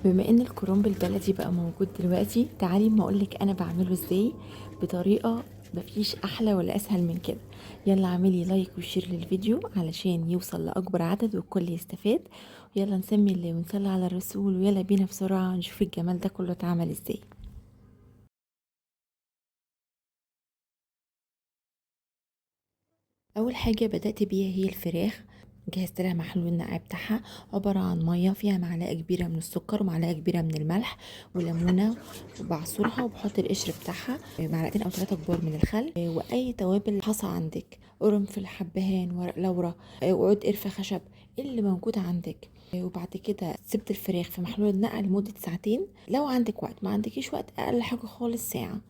بما ان الكرنب البلدي بقى موجود دلوقتي، تعالي ما اقولك انا بعمله ازاي بطريقة مفيش احلى ولا اسهل من كده. يلا اعملي like و share للفيديو علشان يوصل لاكبر عدد والكل يستفاد. يلا نسمي الله ونصلي على الرسول، ويلا بينا بسرعة نشوف الجمال ده كله اتعمل ازاي. اول حاجة بدات بيها هي الفراخ. جهزت لها محلول النقع بتاعها، عبارة عن مية فيها معلقه كبيرة من السكر ومعلقة كبيرة من الملح وليمونه، وبعصرها وبحط القشر بتاعها، معلقتين او 3 كبار من الخل، واي توابل حصى عندك، قرنفل، حبهان، ورق لورا، وعود قرفه خشب، اللي موجود عندك. وبعد كده سبت الفراخ في محلول النقع لمدة ساعتين، لو عندك وقت، ما عندكيش وقت اقل حاجة خالص ساعة.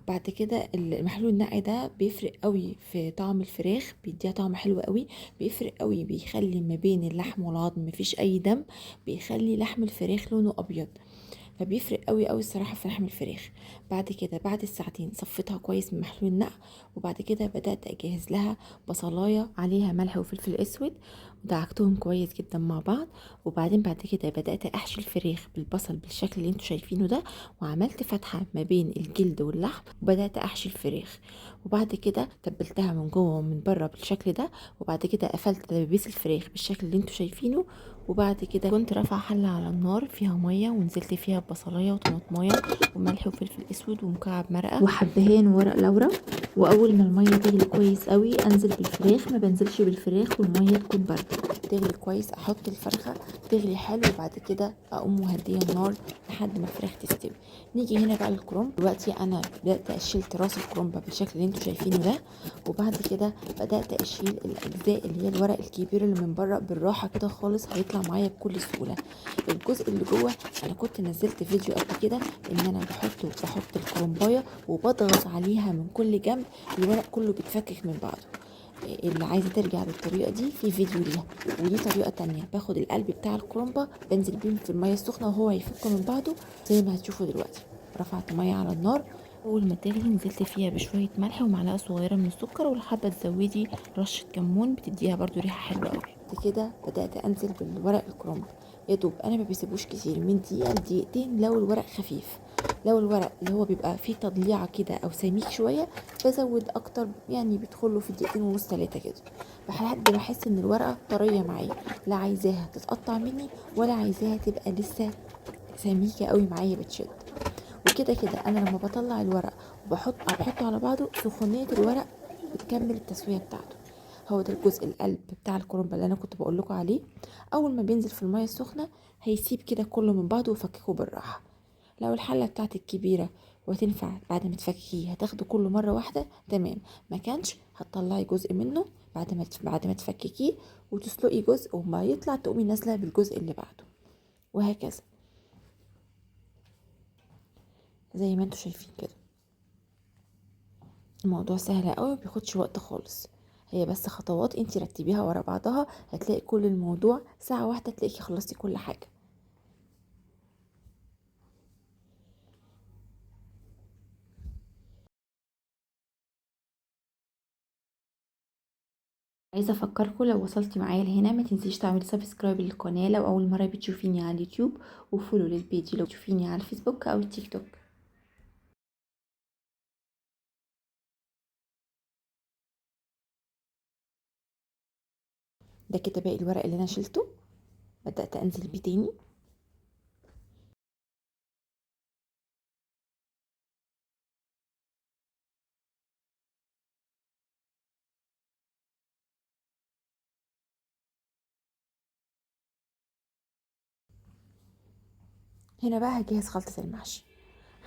بعد كده المحلول النقع ده بيفرق قوي في طعم الفراخ، بيديها طعم حلو قوي، بيفرق قوي، بيخلي ما بين اللحم والعظم مفيش اي دم، بيخلي لحم الفراخ لونه ابيض، فبيفرق قوي قوي الصراحة في لحم الفراخ. بعد كده بعد الساعتين صفيتها كويس من محلول النقع، وبعد كده بدات اجهز لها بصلايه عليها ملح وفلفل اسود، ودعكتهم كويس جدا مع بعض. وبعدين بعد كده بدات احشي الفراخ بالبصل بالشكل اللي انتوا شايفينه ده، وعملت فتحه ما بين الجلد واللحم وبدات احشي الفراخ. وبعد كده تبلتها من جوه ومن بره بالشكل ده، وبعد كده قفلت دبابيس الفراخ بالشكل اللي انتوا شايفينه. وبعد كده كنت رافعه حله على النار فيها مية، ونزلت فيها بصلايه وطماطمايه وملح وفلفل اسود ومكعب مرقه وحبهان وورق لورا. واول ما المية تغلي كويس قوي انزل بالفراخ، ما بنزلش بالفراخ والمية تكون باردة، تغلي كويس احط الفرخه تغلي حلو، وبعد كده اقوم مهديه النار لحد ما الفراخ تستوي. نيجي هنا بقى للكرنب. دلوقتي انا بدات اشيل راس الكرنبه بالشكل اللي انتوا شايفينه ده، وبعد كده بدات اشيل الاجزاء اللي هي الورق الكبير اللي من بره بالراحة كده خالص، هيطلع معايا بكل سهولة. الجزء اللي جوه انا كنت نزلت فيديو قبل كده ان انا بحط الكرنبايه وبضغط عليها من كل جنب، الورق كله بيتفكك من بعضه. اللي عايزه ترجع للطريقة دي في فيديو ليها. ودي طريقه تانية، باخد القلب بتاع الكرنبه بنزل بيه في المية السخنة وهو هيفك من بعضه زي ما هتشوفوا دلوقتي. رفعت مية على النار، اول ما تغلي نزلت فيها بشوية ملح ومعلقة صغيرة من السكر، ولو حابة تزودي رشه كمون بتديها برده ريحه حلوة قوي. بعد كده بدات انزل بالورق الكرنب، يا دوب انا ما بيسيبوش كتير، من دقيقة لدقيقتين لو الورق خفيف. لو الورق اللي هو بيبقى فيه تضليعه كده او سميك شوية بزود اكتر، يعني بيدخله في دقيقتين ونص 3 كده، لحد ما احس ان الورقة طرية معايا، لا عايزاها تتقطع مني ولا عايزاها تبقى لسه سميكة قوي معايا بتشد. وكده كده انا لما بطلع الورق وبحطه على بعضه، سخونيه الورق بتكمل التسوية بتاعته. هو ده الجزء القلب بتاع الكرنب اللي انا كنت بقول لكم عليه. اول ما بينزل في المية السخنة هيسيب كده كله من بعضه وفككه بالراحة. لو الحلة بتاعتك كبيرة وتنفع بعد ما تفككيه هتاخده كله مرة واحدة تمام، ما كانش هتطلعي جزء منه بعد ما تفككيه وتسلقي جزء، وما يطلع تقومي نازله بالجزء اللي بعده، وهكذا زي ما انتوا شايفين كده. الموضوع سهل قوي ومبياخدش وقت خالص، هي بس خطوات انتي رتبيها ورا بعضها، هتلاقي كل الموضوع ساعة واحدة تلاقيكي خلصتي كل حاجة. عايزه افكركم لو وصلتي معايا لهنا ما تنسيش تعملي subscribe للقناة لو اول مرة بتشوفيني على اليوتيوب، و follow لل page لو تشوفيني على الفيسبوك او التيك توك. ده كده باقي الورق اللي انا شلته، بدأت انزل بيه تاني. هنا بقى هجهز خلطة المحشي.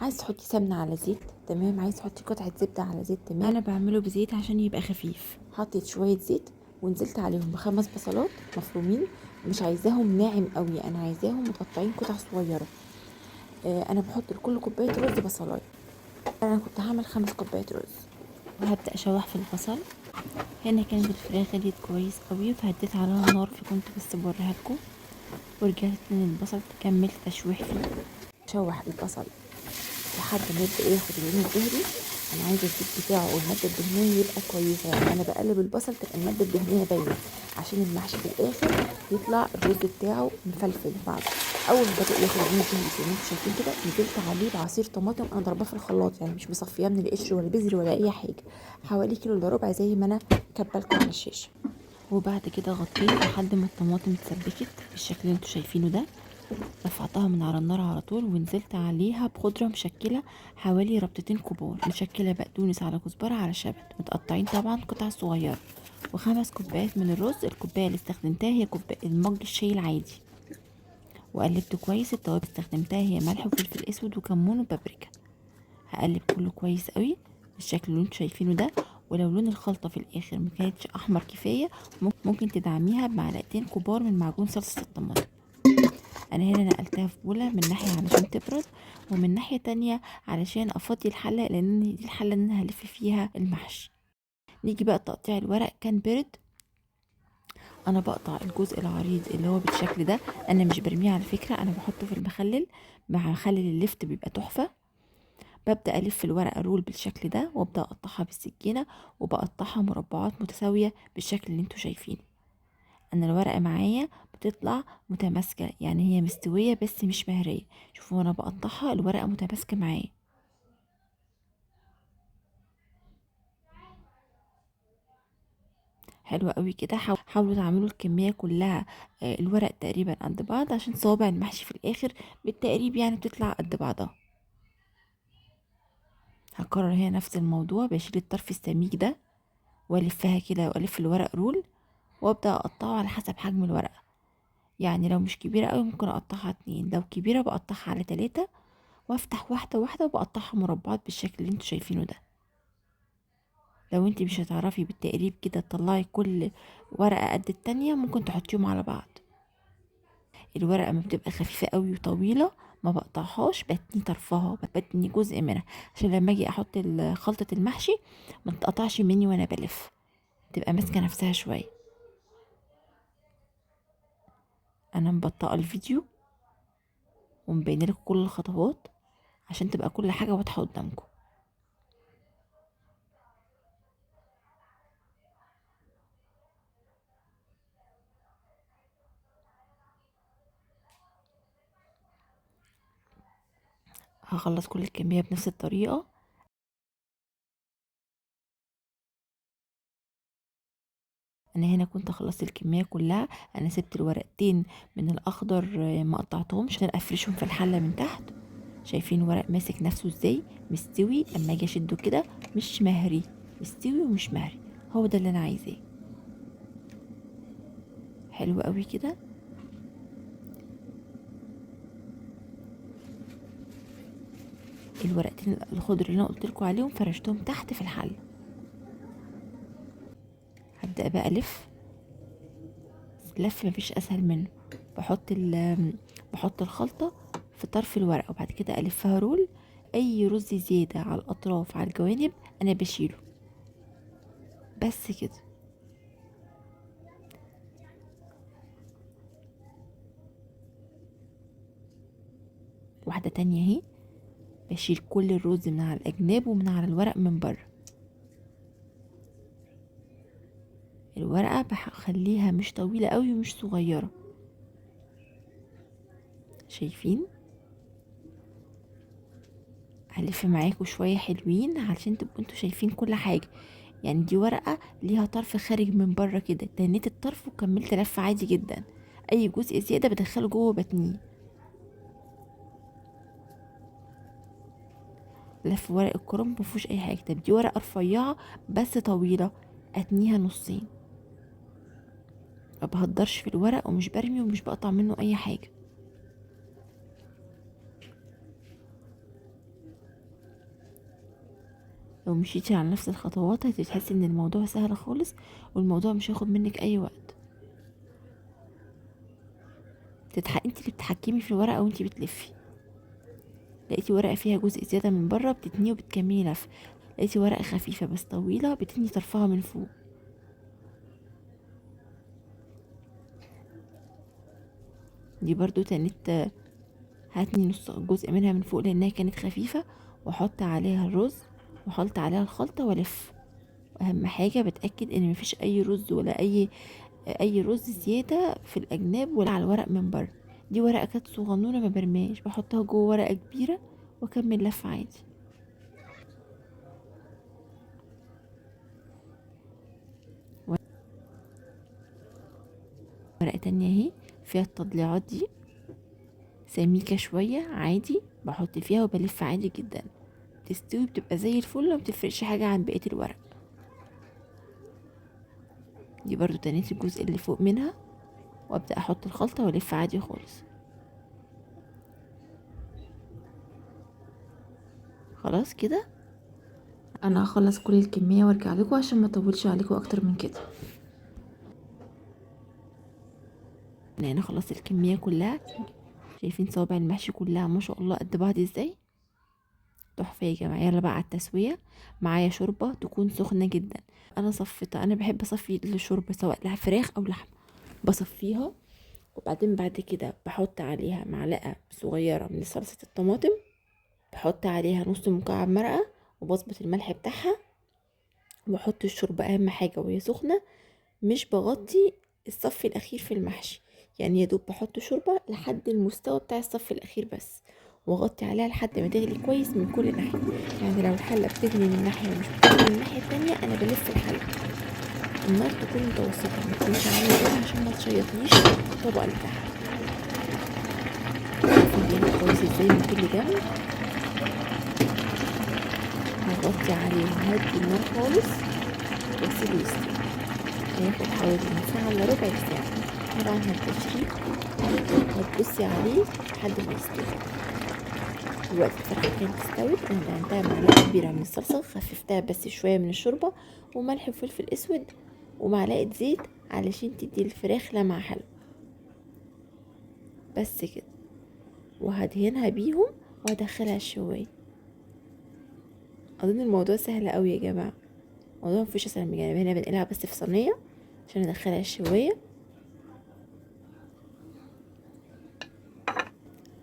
عايز تحطي سمنة على زيت تمام، عايز تحطي قطعة زبدة على زيت تمام. انا بعمله بزيت عشان يبقى خفيف. حطيت شوية زيت ونزلت عليهم ب5 بصلات مفرومين، مش عايزاهم ناعم قوي، انا عايزاهم متقطعين قطع صغيرة. انا بحط لكل كوباية رز بصلايه، انا كنت هعمل 5 كوبايات رز. وهبدا اشوح في البصل. هنا كانت الفراخ غليت كويس قوي فهديت عليها النار، فكنت بس بوريها لكم. ورجعت تاني البصل كملت تشويح فيه، شوح البصل لحد ما يبدا ياخد اللون الذهبي. انا عايزه الزيت بتاعه والمادة الدهنية يبقى كويسة، يعني انا بقلب البصل تبقى المادة الدهنية باينة عشان المحشي في الاخر يطلع الرز بتاعه مفلفل بعضه. اول ما بدا ياخد لون الذهبي زي ما انتم شايفين كده، نزلت عليه بعصير طماطم انا ضرباه في الخلاط، يعني مش مصفياه من القشر ولا بذر ولا اي حاجة، حوالي كيلو الا ربع زي ما انا كبالكم على الشاشة. وبعد كده غطيت لحد ما الطماطم اتسبكت بالشكل اللي انتم شايفينه ده. رفعتها من على النار على طول ونزلت عليها بخضره مشكلة حوالي ربطتين كبار، مشكلة بقدونس على كزبره على شبت، متقطعين طبعا قطع صغيرة، و5 كوبايات من الرز. الكوباية اللي استخدمتها هي كوباية المج الشاي العادي. وقلبت كويس. التوابل استخدمتها هي ملح وفلفل اسود وكمون وبابريكا. هقلب كله كويس قوي بالشكل اللي انتم شايفينه ده. ولو لون الخلطة في الاخر ما كانتش احمر كفاية ممكن تدعميها بمعلقتين كبار من معجون صلصه الطماطم. انا هنا نقلتها في بوله من ناحية علشان تبرد، ومن ناحية تانية علشان افضي الحلة، لان دي الحلة اللي انا هلف فيها المحشي. نيجي بقى تقطيع الورق. كان برد، انا بقطع الجزء العريض اللي هو بالشكل ده، انا مش برميه على فكرة، انا بحطه في المخلل مع مخلل اللفت بيبقى تحفة. ببدا الف الورقة رول بالشكل ده، وابدا اقطعها بالسكينة، وبقطعها مربعات متساوية بالشكل اللي انتوا شايفينه. انا الورقة معايا بتطلع متماسكة، يعني هي مستوية بس مش مهريه. شوفوا وانا بقطعها الورقة متماسكة معايا. حلوة قوي كده. حاولوا تعملوا الكمية كلها، الورق تقريبا قد بعض عشان صوابع المحشي في الاخر بالتقريب يعني بتطلع قد بعضها. هكرر هنا نفس الموضوع، بشيل الطرف السميك ده والفها كده والف الورق رول، وابدا اقطعه على حسب حجم الورقة. يعني لو مش كبيرة قوي ممكن اقطعها 2، لو كبيرة بقطعها على 3، وافتح واحدة واحدة وبقطعها مربعات بالشكل اللي انتوا شايفينه ده. لو انتي مش هتعرفي بالتقريب كده تطلعي كل ورقة قد التانية ممكن تحطيهم على بعض. الورقة ما بتبقى خفيفة قوي وطويلة ما بقطعهاش، بتني طرفها، بتني جزء منها عشان لما اجي احط خلطه المحشي ما تتقطعش مني وانا بلف، تبقى ماسكه نفسها شوية. انا مبطئه الفيديو ومبينه لكم كل الخطوات عشان تبقى كل حاجة واضحة قدامكم. هخلص كل الكمية بنفس الطريقة. انا هنا كنت خلصت الكمية كلها، انا سبت الورقتين من الاخضر ما قطعتهمش عشان افرشهم في الحلة من تحت. شايفين ورق ماسك نفسه ازاي، مستوي، اما اجي اشده كده مش مهري، مستوي ومش مهري، هو ده اللي انا عايزاه. حلو قوي كده. الورقتين الخضر اللي انا قلت لكم عليهم فرشتهم تحت في الحلة. هبدا بقى الف لف، مفيش اسهل منه. بحط الخلطة في طرف الورقة وبعد كده الفها رول. اي رز زيادة على الاطراف على الجوانب انا بشيله، بس كده. واحدة تانية اهي، بشيل كل الرز من على الاجناب ومن على الورق من بره. الورقة بخليها مش طويلة قوي ومش صغيرة، شايفين؟ هلف معاكم شوية حلوين علشان تبقوا انتوا شايفين كل حاجة. يعني دي ورقة ليها طرف خارج من بره كده، تنيت الطرف وكملت لف عادي جدا. اي جزء زيادة بدخله جوه بتنيه. لف ورق الكرنب مفيهوش اي حاجة. طب دي ورقة رفيعة بس طويلة، اتنيها نصين. ما بهدرش في الورق ومش برمي ومش بقطع منه اي حاجة. لو مشيتي على نفس الخطوات هتحسي ان الموضوع سهل خالص، والموضوع مش هياخد منك اي وقت. انت اللي بتتحكمي في الورقة وانت بتلفي. لقيتي ورقة فيها جزء زيادة من بره بتتنيه وبتكملي لف. لقيتي ورقة خفيفة بس طويلة بتتني طرفها من فوق. دي برضو تنت هاتني نص جزء منها من فوق لانها كانت خفيفة، واحط عليها الرز واحط عليها الخلطة والف. اهم حاجة بتاكد ان مفيش اي رز ولا اي رز زيادة في الاجناب ولا على الورق من بره. دي ورقة كانت صغنونه ما برماش، بحطها جوه ورقة كبيرة واكمل لف عادي. ورقة تانية اهي فيها التضليعات دي سميكة شوية عادي، بحط فيها وبلف عادي جدا، تستوي بتبقى زي الفل وما بتفرقش حاجة عن بقية الورق. دي برضو تنيت الجزء اللي فوق منها، وابدا احط الخلطة والف عادي خالص. خلاص كده انا هخلص كل الكمية وارجع لكم عشان ما اطولش عليكم اكتر من كده. انا هنا خلصت الكمية كلها، شايفين صوابع المحشي كلها ما شاء الله قد بعض ازاي، تحفة يا جماعة. يلا بقى على التسوية. معايا شوربة تكون سخنة جدا، انا صفيتها، انا بحب اصفي الشوربة سواء لها فراخ او لحمه، بصفيها وبعدين بعد كده بحط عليها معلقه صغيرة من صلصه الطماطم، بحط عليها نص مكعب مرقه، وبظبط الملح بتاعها، واحط الشوربة اهم حاجة وهي سخنة، مش بغطي الصف الاخير في المحشي، يعني يا دوب بحط شوربة لحد المستوى بتاع الصف الاخير بس، واغطي عليها لحد ما تغلي كويس من كل ناحية. يعني لو الحلة بتغلي من ناحية ومش بتغلي من الناحية التانية، انا بلف الحلة، النار تكون متوسطه ما تكونش عالية قوي عشان ما تشيطليش الطبقة اللي تحت. شوفي كويس ازاي من كل جنب، هغطي عليه وهدي النار خالص واسيبه يستوي. هياخد حوالي من ساعة الا ربع ساعة. طبعا هتبشريه وهتبصي عليه لحد ما يستوي. دلوقتي الفرخه كانت استوت، انا دهنتها معلقه كبيرة من الصلصه، خففتها بس شوية من الشوربة، وملح وفلفل اسود ومعلقة زيت علشان تدي الفراخ لمعة حلوة. بس كده، وهدهنها بيهم وهدخلها الشوايه. اظن الموضوع سهل قوي يا جماعة، الموضوع مفيش اسهل من كده. هنا بنقلها بس في صينية عشان ندخلها الشوايه.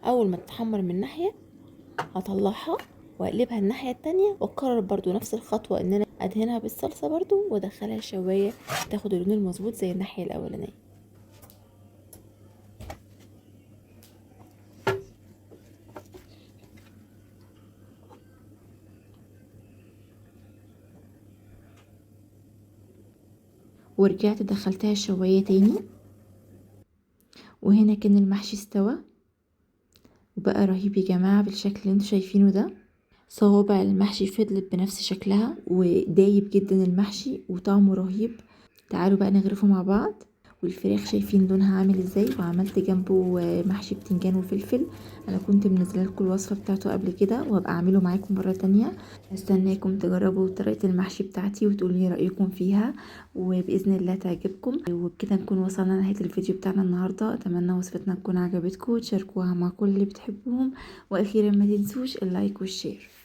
اول ما تتحمر من ناحية هطلعها واقلبها الناحية التانية، واكرر برضو نفس الخطوة ان انا ادهنها بالصلصه برضو وادخلها الشوايه تاخد اللون المظبوط زي الناحية الاولانية. ورجعت دخلتها الشوايه تاني، وهنا كان المحشي استوى وبقى رهيب يا جماعة بالشكل اللي انتوا شايفينه ده. صوابع المحشي فضلت بنفس شكلها، ودايب جدا المحشي وطعمه رهيب. تعالوا بقى نغرفه مع بعض. والفراخ شايفين لونها عامل ازاي، وعملت جنبه محشي بتنجان وفلفل. انا كنت منزله لكم الوصفة بتاعته قبل كده، وهبقى اعمله معاكم مرة تانية. استناكم تجربوا طريقه المحشي بتاعتي وتقولوا لي رايكم فيها، وباذن الله تعجبكم. وبكده نكون وصلنا لنهاية الفيديو بتاعنا النهارده. اتمنى وصفتنا تكون عجبتكم وتشاركوها مع كل اللي بتحبوهم، واخيرا ما تنسوش ال like وال share.